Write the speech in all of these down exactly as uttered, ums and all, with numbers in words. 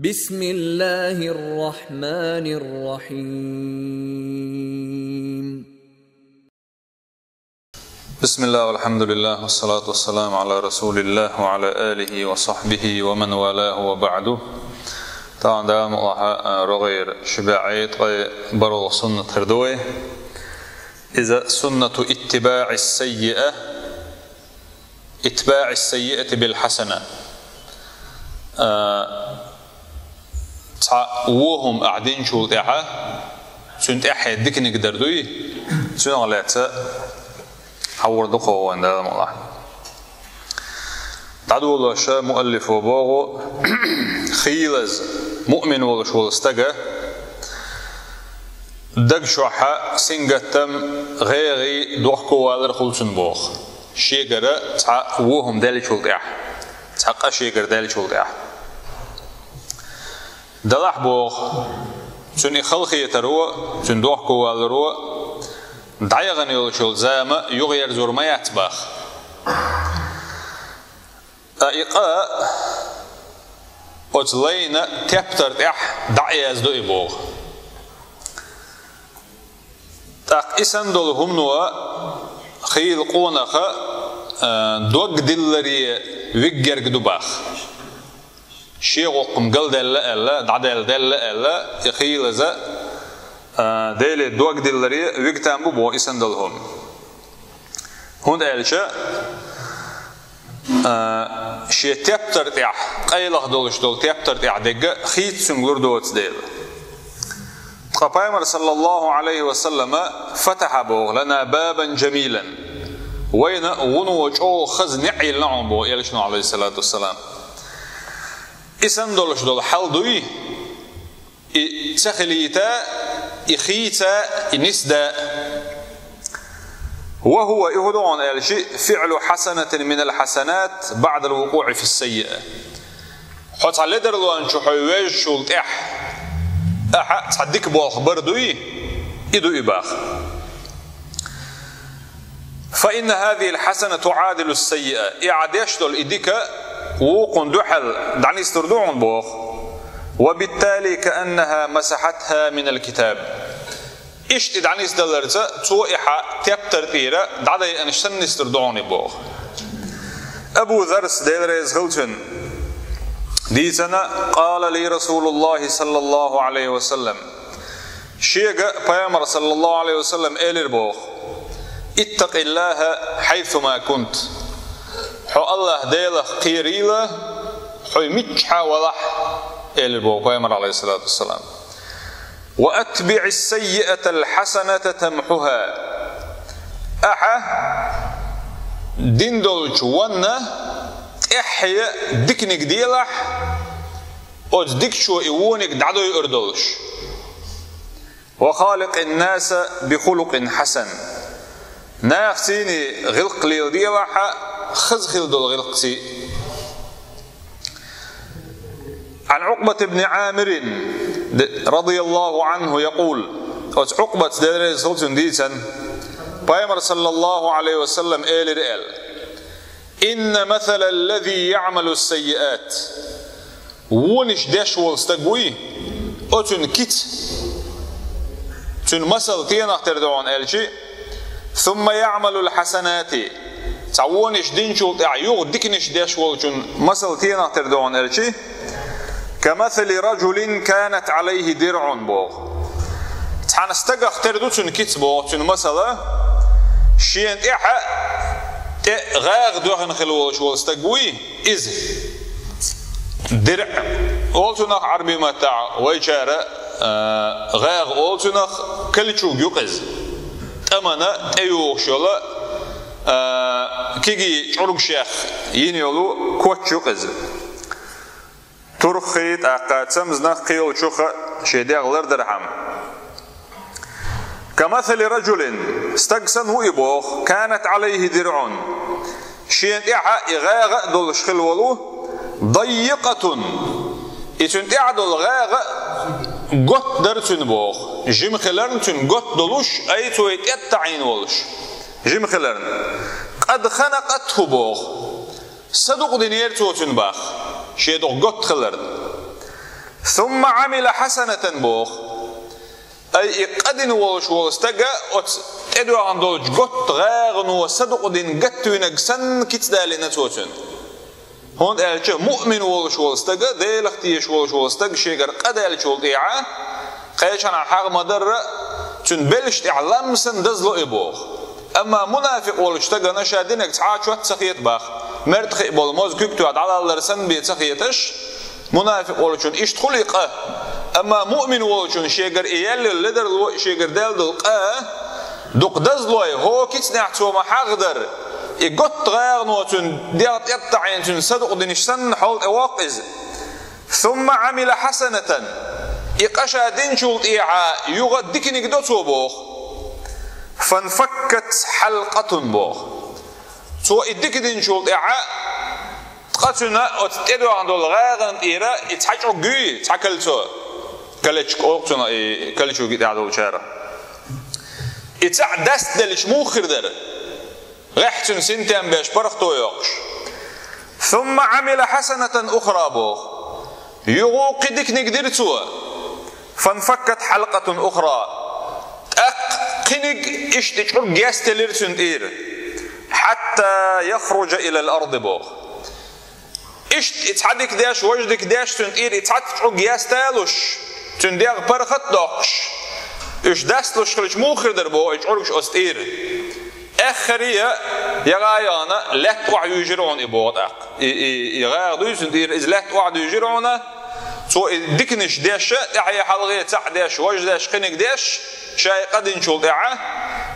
بسم الله الرحمن الرحيم. بسم الله والحمد لله والصلاة والسلام على رسول الله وعلى آله وصحبه ومن والاه وبعد. Тахан Дала мукъалахь, а, рогӀера ши бӀе ткъе бархӀ суннат хир ду вай. Иза суннату иттибаӀи саййиа, итбаӀи саййиати бил хьасана. А, цхьа вон хӀума ахь динчул тӀаьхьа, цуьнан тӀаьххье диканиг дар дуй, цуьнах лаьцна хьавар ду кхо вайн Дала мукъалахь. ДӀадолош муаллифо боху, хийлаза, муъмин волуш волу стага даг чохь сингаттам, гӀегӀи, дохковалар хуьлу цунна боху. Шегара цхьа вон хӀума даьллачул тӀаьхьа, цхьа къа шегара даьллачул тӀаьхьа. Далахь боху, цуьнан и халахетаро, цуьнан дохковаларо дӀаяхана йолчул зама юхаерзор ма яц боху. Ткъа и къа оцу лайна тептар тӀехь дӀа а яздо и боху. ТӀаккха и санна долу хӀумано хийла къонаха, а, дог дилларе виггерг ду боху. Шен гӀуллакх-м галдаьлла аьлла, дӀадаьлла даьлла аьлла, и хийлаза, а, Деле дог дилларе вигтам бу боху и санна долу хӀума. ХӀунда аьлча, а, шен тептар тӀехь, къайлаха долуш долу тептар тӀехь дегга хийца цуьнга лур доцу дела. Ткъа Пайхамар, саллаллаху Ӏалайхи ва саллама, фатахьа боху лана бабан жамилан. Вайна вуно чӀогӀа хаза неӀ йиллина хьуна боху Элчано, Ӏалайхиссалату вассалам. И санна долуш долу хьал дуй, и ца хилийта, и хийца, и нисда. Ва хӀува, и хӀун ду хьуна аьлчи, фиълу хьасанатин минал хьасанат баъдал вукъуӀи фис саййиа. Хьо цхьа ледарлончу хьо вежачул тӀаьхьа ахьа цхьа дика болх бар дуй, и ду и боху. Фа инна хӀазихил хьасана туӀадилу саййиа. И ахьа деш долу и дика вукхунна дуьхьал дӀанислур ду хьуна боху. Ва биттали кааннаха масахьатха минал китаб. Иштта и дӀанисдаларца, цо и хьан тептар тӀера дӀадайъанаш санна нислур ду хьуна и боху. Абу Заррас, Дела реза хила цунна, дийцина, къала ли Расулуллахи саллаллаху Ӏалайхи ва саллам. Шега Пайхамар, саллаллаху Ӏалайхи ва саллам, элира боху: «Иттакъиллаха хьайсума кунт». Хьо Аллах Делах кхерийла, хьо миччахьа валахь, элира боху Пайхамар, Ӏалайхиссалату вассалам. «Ва атбиӀис саййиатал хьасаната тамхьуха». Ахьа дин долчу вонна тӀаьххье диканиг делахь, оцу дикачо и вониг дӀадойур долуш. «Ва халикъин наса би хулукъин хьасан». Нахаций гӀиллакх леладелахьа, хаза хила долу гӀиллакхций. Ан Ӏукъбат ибн Ӏамирин, д-, радияллаху Ӏанху, якъул. Оцу Ӏукъбат, Дела реза хила цунна, дийцина, Пайхамар, саллаллаху Ӏалайхи ва саллам, элира аьлла: «Инна масалал лази яъмалу саййиат». Вонаш деш волу стаг вуй, оцуьнан кица, цуьнан масал тенах тера ду хьуна аьлчи, «сумма яъмалул хьасанати», цхьа вонаш динчул тӀаьхьа юха диканаш деш волчун масал тенах тера ду хьуна аьлчи, «ка масали ражулин канат Ӏалайхи дирӀун», боху. Цхьана стагах тера ду цуьнан кица боху, цуьнан масала, шена тӀаьхьа тӀе гӀагӀа доьхна хила волуш волу стаг вуй, иза. ДирӀ олу цунах Ӏарбийн маттахь, вайчара, а, гӀагӀа олу цунах, калчуг ю-кх иза. ТӀамана тӀеюхуш йолу, а, кегий чӀургашех йина йолу коч ю-кх иза. Турххий, тӀаккха цамзанах, кхийолчуха шен дегӀ лардархьама. «Ка масали ражулин», стаг санна ву и боху, «канат Ӏалайхи дирӀун», шена тӀаьхьа и гӀагӀа а долуш хила волу, «даййикъатун», и цуьнан тӀаьхьа долу гӀагӀа а готта дара цуьнан боху, жима хиларна цуьнан готта долуш, ай цо и тӀеттаӀийна волуш, жима хиларна. «Къад ханакъатху», боху. Садукъ динера цо цуьнан боху, шен духу готта хиларна. «Сумма Ӏамила хьасанатан», боху. Ай, и къа дина волуш волу стага оцу тӀедоьгӀна долчу готта гӀагӀано садукъа дина гатвинарг санна кицдалийна цо цуьнан. ХӀунда аьлча муъмин волуш волу стага, Делах тешаш волуш волу стага шегара къа даьллачул тӀехьа, кхечанхьа хьагӀ ма-дарра, цуьнан белшаш тӀехь лам санна дазло и боху. Амма мунафикъ волчу стагана ша динарг цхьа а чот ца хета боху, мерда хиъна болу моза куьг тоьхна дӀалаллар санна бен ца хеташ, мунафикъ волчун иштта хуьлу и къа. Амма муъмин волчун шегара и яьлла йолу ледарло, шегара даьлла долу къа дукха дазлой, хӀокху кицнехь цо ма-хьагӀ дара, и готта гӀагӀано цуьнан дегӀ тӀеттаӀийна цуьнан садукъа динарш санна хьол тӀе воккху иза. «Сумма Ӏамила хьасанатан». И къа ша динчул тӀехьа юха диканиг до цо боху. «Фанфаккат хьалкъатун», боху. Цо и дика динчул тӀехьа ткъа цуьнан оцу тӀедоьгӀна долу гӀагӀана тӀера и цхьа чӀуг юй, цхьа кольцо, колечко олу цунах и кольчуге тӀехь долчара. И цхьаъ дастделча муха хир дара? ГӀехь цуьнан синтем беш, паргӀато йоккхуш. «Сумма Ӏамила хьасанатан ухра», боху. Юха кхин диканиг дира цо. «Фанфаккат хьалкъатун ухра». ТӀаккха кхиниг иштта чӀуг гестелира цуьнан тӀера. «Хьатта яхруджа илал арди», боху. Иштта и цхьа дика деш, важа дика деш, цуьнан тӀера и цхьацца чӀуг есталуш, цуьнан дегӀ паргӀат а доккхуш, уьш дасталуш хилча муха хир дара боху и чӀургаш оцу тӀера? Эххар а, яха а яхана, лаьтта охьадуьйжира хьуна и боху тӀаккха. И, и, и гӀагӀа дуьйцу тӀера иза лаьтта охьадуьйжира хьуна, цо и диканаш деш, тӀаьхье-хьалхе цхьаъ деш, важа деш, кхиниг деш, ша и къа динчул тӀехьа,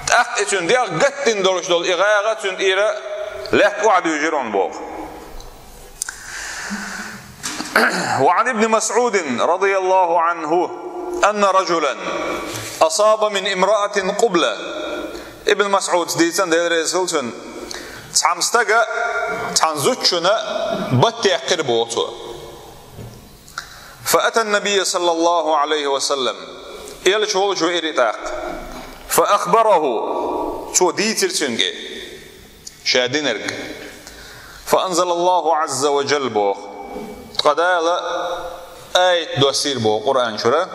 тӀаккха и цуьнан дегӀ гатдина долуш долу и гӀагӀа цуьнан тӀера лаьтта охьадуьйжира хьуна боху. وعن ابن مسعود رضي الله عنه أن رجلا أصاب من امرأة قبلة. Ибн Масъудс дийцина, Дела реза хуьлда цунна, цхьана стага цхьана зудчунна бат яьккхира боху цо. فأتى النبي صلى الله عليه وسلم. Элча волчу веара и тӀаккха. فأخبره. Цо дийцира цуьнга ша динарг. فأنزل الله عز وجل, боху. Ткъа Дала аят доссийра боху Къуръан чуьра: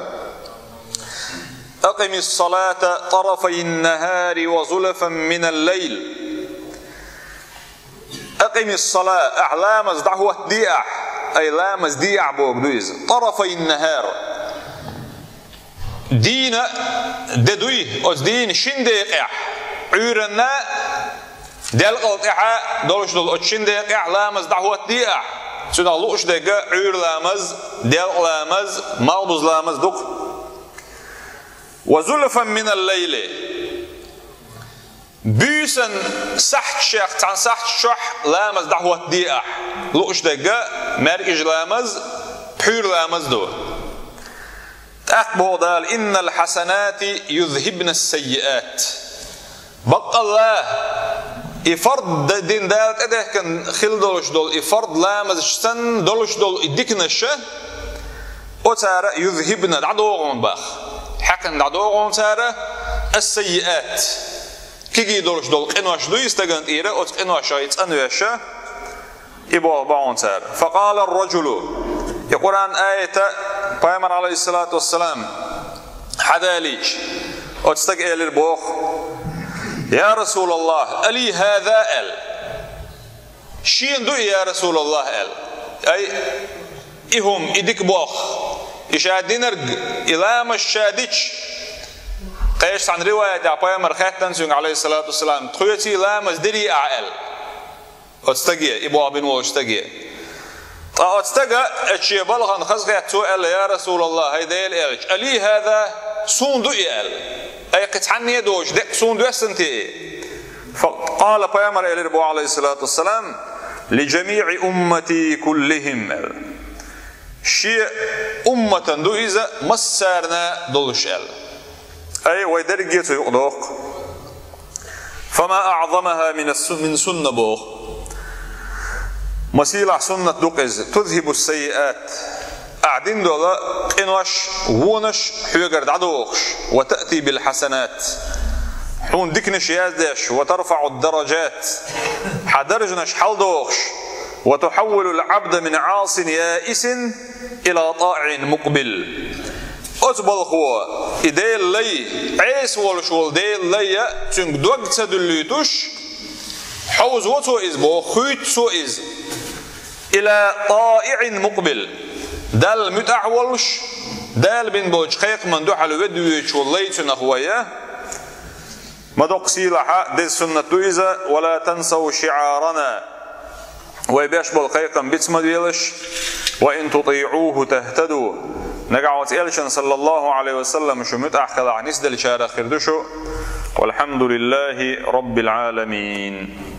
«أقم الصلاة طرفي النهار وزلفا من الليل». «أقم الصلاة», ахь ламаз дӀахӀоттаде ахь, ай, ламаз де ахь бохург ду иза. «طرفي النهار». Дийнан де дуй, оцу дийнан шина декъехь, Ӏуьйранна делкъал тӀаьхьа долуш долу оцу шина декъехь ламаз дӀахӀоттаде ахь. Цуьнах лууш дерг Ӏуьйра ламаз, делкъа ламаз, малхбуза ламаз ду-кх. «وزلفا من الليل». Буьйсан сахьташех цхьана сахьташ чохь ламаз дӀахӀоттаде ахь. Лууш дерг маьркӀажа ламаз, пхьуьйра ламаз ду. ТӀаккха боху Дала: «إن الحسنات يذهبن السيئات». Баккъалла, и фард д-, дин Дала тӀедехкина хила долуш долу, и фард ламазаш санна долуш долу и диканаш, оцара «يذهبن», дӀадоху хьуна боху. Хьаькхна дӀадоху хьуна цара «السيئات». Кегий долуш долу къинош дуй стагана тӀера, оцу къиношах и цӀанвеш, и боху боху хьуна цара. «فقال الرجل». И Къуръан аят Пайхамар, عليه الصلاة والسلام, хьадалийча, оцу стага элира боху: «يا رسول الله، ألي هذا؟» аьлла. «Шена ду и, я Расулаллах?» аьлла. Ай, и хӀума, и дика боху, и ша динарг, и ламаз ша дича. Кхечу цхьана риваятехь Пайхамар хаьттина цуьнга, عليه الصلاة والسلام: «Тхоьций ламаз дирий ахь?» аьлла. Оцу стаге, и боху бина волчу стаге. Ткъа оцу стага, оцу шен балхана хазахетта, цо аьлла: «Я Расулаллах, хӀай Делан элча, ألي هذا, суна ду и?» аьлла. Ай, кхин цхьанне а доцуш, деккъа суна доьссина те и? فقال, Пайхамар элира боху, عليه الصلاة والسلام: «لجميع أمتي كلهم», аьлла. Шен умматана ду иза, массарна долуш аьлла. Ай, вай дерриге цу юкъа доху. «فما أعظمها من الس-, من سنة», боху. Масийлахь суннат ду-кх иза: «تذهب السيئات». Ахь дина долу къинош, вонаш хьоьгара дӀадохуш, «وتأتي بالحسنات». Хьуна диканаш яздеш, «وترفع الدرجات». Хьан даржанаш хьалдохуш, وتحول العبد من عاص يائس إلى طائع مقبل. Оцу балхо и Делан лай, Ӏеса волуш волу Делан лай а, цуьнга дог ца дуьллуьйтуш, хьовзаво цо иза боху, хуьйцу цо иза. إلى طائع مقبل. Далла муьтӀахь волуш, Дала бина болчу кхайкхаман дуьхьал ведда воьдуш волу лай цуьнах вай а. Ма доккха сийлахь а деза суннат ду иза: ولا تنسوا شعارنا. Вай беш болу кхайкхам биц ма делаш, وإن تطيعوه تهتدوا. Нагахь оцу элчан, саллаллаху Ӏалайхи ва саллам, шу муьтӀахь хилахь, нисделлачарах хир ду шу. والحمد لله رب العالمين.